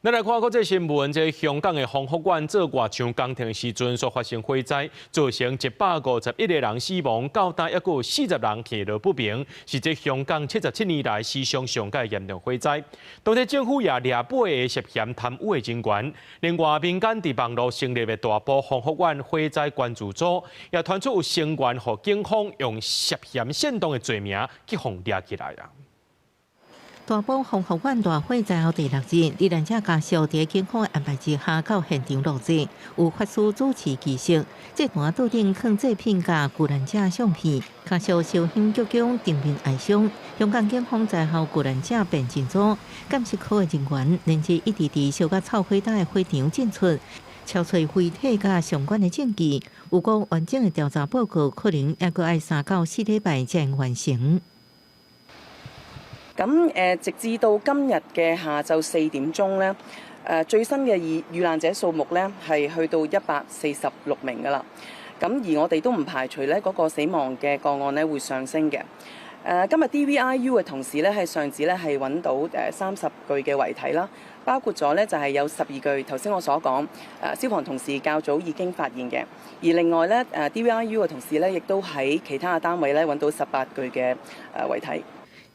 咱來看國際新聞，這香港的宏福苑做外牆工程時陣所發生火災，造成151個人死亡，到今猶閣有40人下落不明，是這香港77年來史上上蓋嚴重火災。當地政府也掠八個涉嫌貪污的人員。另外，民間佇網路成立的大埔宏福苑火災關注組，也傳出有成員予警方用涉嫌煽動的罪名去予掠起來啊。大埔宏福苑大火災後第六日，罹難者家屬佇警方安排之下到現場落葬，有法師主持儀式。祭壇桌頂囥祭品佮遇難者相片，家屬燒香鞠躬，場面哀傷。香港警方災後遇難者辨認組鑑識科的人員，連日一直佇燒甲臭火焦的火場進出，搜揣遺體佮相關的證據。有講完整的調查報告可能猶閣愛3到4禮拜才會完成。咁直至到今日嘅下晝4點鐘咧，最新嘅遇難者數目咧係去到146名噶啦。咁而我哋都唔排除咧嗰個死亡嘅個案咧會上升嘅。今日 DVIU 嘅同事咧喺上址咧係揾到30具嘅遺體啦，包括咗咧就係有12具頭先我所講消防同事較早已經發現嘅，而另外咧DVIU 嘅同事咧亦都喺其他嘅單位咧揾到18具嘅遺體。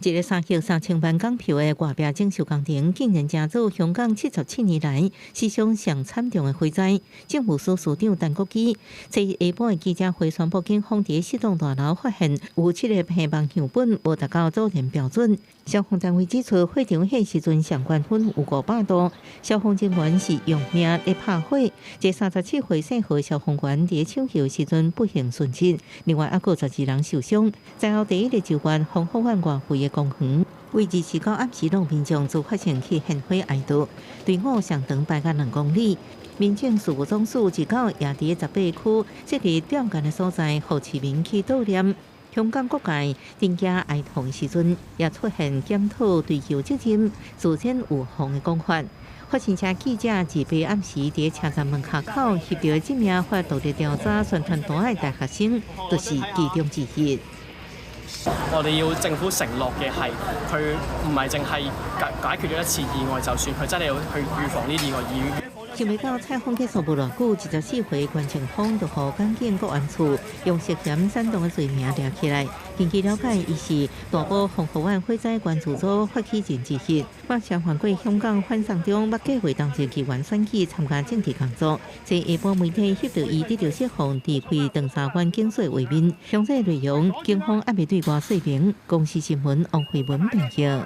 這个3億3千萬港票的外壁整修工程，竟然成做香港77年來史上上慘重的火災。政務司司長陳國基在下晡的記者會宣布，警方佇四棟大樓發現有七个皮網樣本無達到阻燃標準。消防單位指出，火場彼時陣上懸溫有500度，消防人員是用命咧拍火。這37歲姓何消防員佇搶救時陣不幸殉職，另外猶閣12人受傷。災後第一个救援宏福苑外圍的公園，為29暗時攏民眾自發性去獻花哀悼，隊伍上長排甲2公里。民政事務總署29也佇18區設立吊唁的所在，予市民去悼念。香港各界登記哀悼的時陣，也出現檢討追究責任、事先預防的講法。法新社記者28暗時佇車站門跤口翕著這名發獨立調查宣傳單的大學生，就是其中之一。我哋要政府承諾嘅係，佢唔係淨係解決咗一次意外就算，佢真係要去預防呢啲意外。而想袂到採訪結束無偌久，24歲關正峰就予港警國安處用涉嫌煽動的罪名掠起來。根據了解，伊是大埔宏福苑火災關注組發起人之一。目前犯過香港反送中，捌計劃當選議員選舉參加政治工作。在下晡媒體翕著伊得著釋放，離開長沙灣警署畫面，詳細內容警方猶未對外說明。公視新聞王慧文編譯。